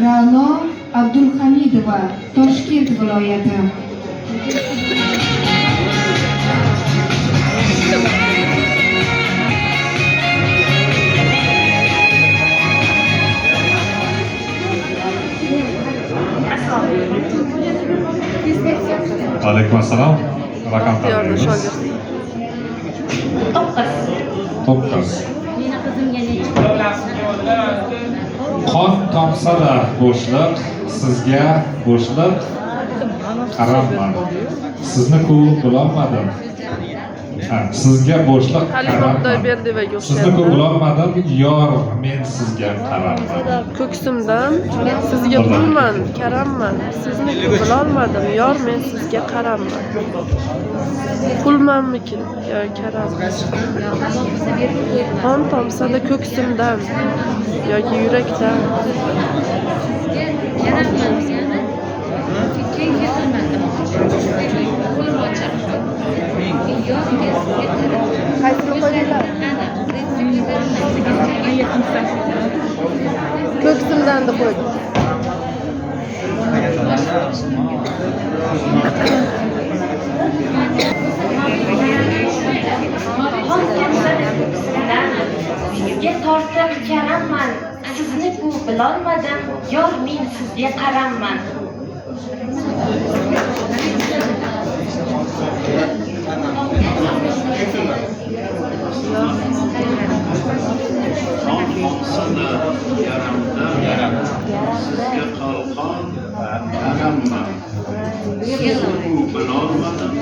Ra'no Abdulhamidova, Toshkent viloyati. Alaykum assalom. Raqam Baxtiyorni tanlaymiz. shogirdi. 9. 9. Meni qizimga necha? Qon tomsa-da bo'shliq, sizga bo'shliq qaramman. Sizni-ku bilolmadim. Ha, sizga bo'shliq Halima qaramman. Xudoyberdiyevaga Sizni-ku o'xshayapti. bilolmadim, yor men sizga qaramman. Ko'ksimdan sizga qulman, karamman. Sizni bilolmadim, yor men sizga qaramman. Qulmanmikin yo karam? Qon tomsa-da ko'ksimdan yoki yurakdan. Yaramman degani keyin yetilman demoqchi. Qo'lim ochiq. Yor men sizga qaramman. Qaysini qo'yinglar? Aniq. Ko'ksimdan deb qo'ydim. Qon tomsa-da ko'ksimdan, sizga tortiq karamman. Sizni-ku bilolmadim, yor men sizga qaramman. Qon tomsa-da yaramdan, sizga qalqon karamman. Sizni-ku bilolmadim,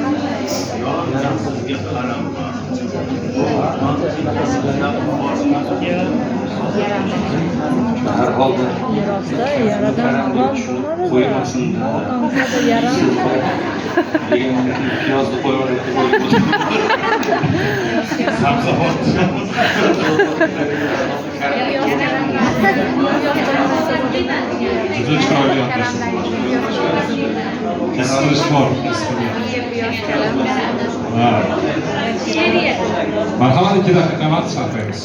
yor men sizga qaramman. Bu qon bormizga. Har holda qo'ymasin degan, piyozni qo'yib. Sabzavot. Juda chiroyli yondashdi. Kestirish bor, kestirilgan. Ha. Marhamat, 2 daqiqa vaqt sarflaymiz.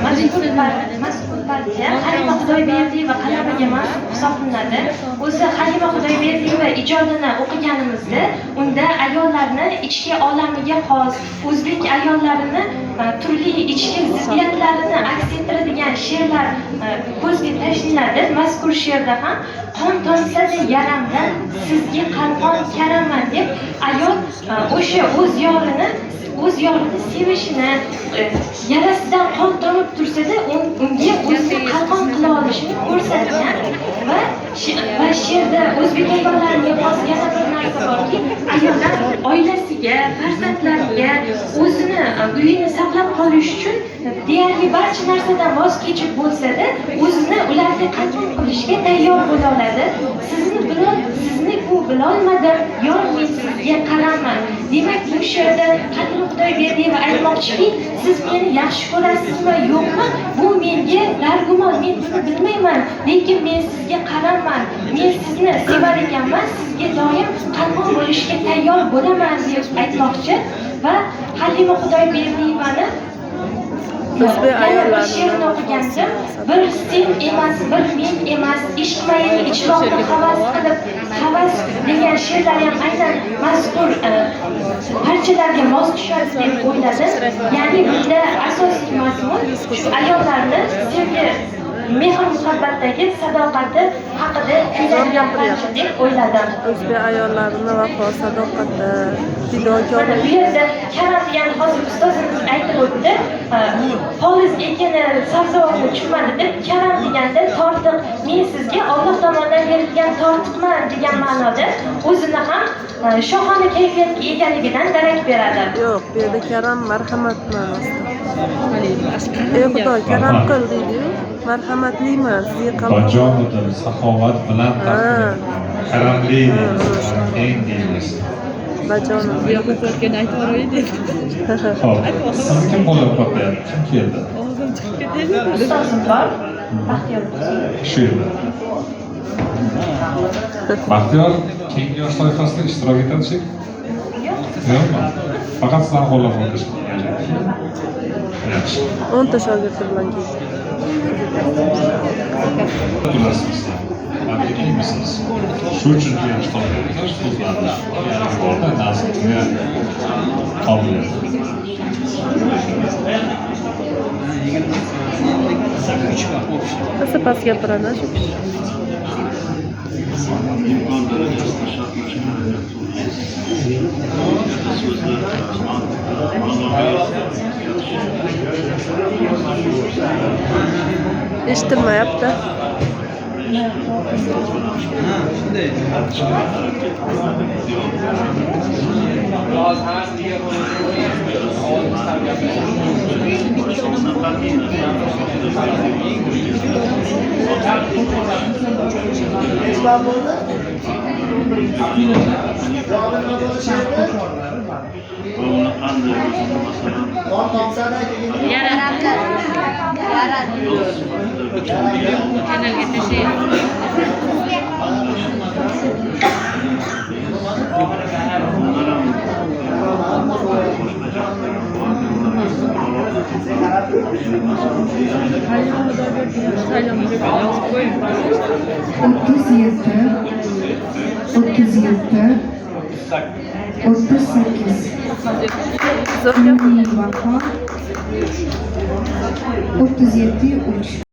Mazkur partiya Halima Xudoyberdiyeva qalamiga mansub hisoblanadi. O'zi Halima Xudoyberdiyeva ijodini o'qiganimizda unda ayollarni ichki olamiga xos, o'zbek ayollarini turli ichki ziddiyatlarini aks ettiradigan she'rlar ko'zga tashlanadi. Mazkur she'rda ham qon tomsa-da yaramdan, sizga qalqon karaman deb ayol o'sha o'z yorini sevishini, yarasidan qon tomib tursa-da, unga o'zini qalqon qila olishini ko'rsatgan va she'rda o'zbek ayollariga xos yana bir narsa borki, ayollar oilasiga, farzandlariga, o'zini uyini saqlab qolish uchun deyarli barcha narsadan voz kechib bo'lsa-da, o'zini ularga qalqon qilishga tayyor bo'la oladi. Sizni-ku bilolmadim, yor men sizga qaramman. Demak, bu she'rda Halima Xudoyberdiyeva aytmoqchiki, siz meni yaxshi ko'rasizmi, yo'qmi, bu menga dargumon, men buni bilmayman, lekin men sizga qaramman. Men sizni sevar ekanman, sizga doim qalqon bo'lishga tayyor bo'laman deb aytmoqchi va Halima Xudoyberdiyevani O'zbek yana bir ayollarini she'rini o'qigandim. Bir sen emas, bir men emas, ishq mayini ichmoqni havas qilib, havas degan she'rlar ham aynan mazkur parchalarga mos tushadi deb o'yladim. Ya'ni bunda asosiy mazmun shu ayollarni sevgi, mehr muhabbatdagi sadoqati haqida kuylangan parcha deb o'yladim. O'zbek ayollarini vafo, sadoqati, Mana fidokorlik. bu yerda karam degani hozir ustozimiz aytib o'tdi. Poliz ekini, sabzavotni tushunmadi deb, karam deganda tortiq, men sizga Alloh tomonidan berilgan tortiqman degan ma'noda o'zini ham shohona kayfiyatga egaligidan darak beradi. Yo'q, bu yerda karam marhamat ma'nosida. Ey Xudo, karam qil deydi-yu. Marhamatliman, sizga qalqon. Bajonidil, saxovat bilan taqdim Ha. etilgan. Karamli deymiz, keng deymiz. Bajonidil. Xo'p, sizni kim qo'llab-quvvatlayapti? Kim keldi? Ustozim bor, Baxtiyor. Shu yerda. Baxtiyor keyingi yosh toifasida ishtirok etadi shekilli? Yo'q. Yo'qmi? Faqat sizlarni qo'llab-quvvatlash. Yaxshi. 10 ta shogirdi bilan keldi. Turasiz. Mantiqiymisiz? Shu uchun juda yaxshi topganlar so'zlarni. Ya'ni borda nazmga qobiliyat. Rosa past gapiradi shu kishi. Imkon darajasida shartlashgan so'zlar ma'noga Eshitilmayapti. Va uni qanday o'zini masalan Yaratdi. ayol sifatida butun Kanalga tashlayapti. Bunlar ham boshqa jihatlari bor. 37, 37, 38. Zo'r gap. Umumiy baho 37,3.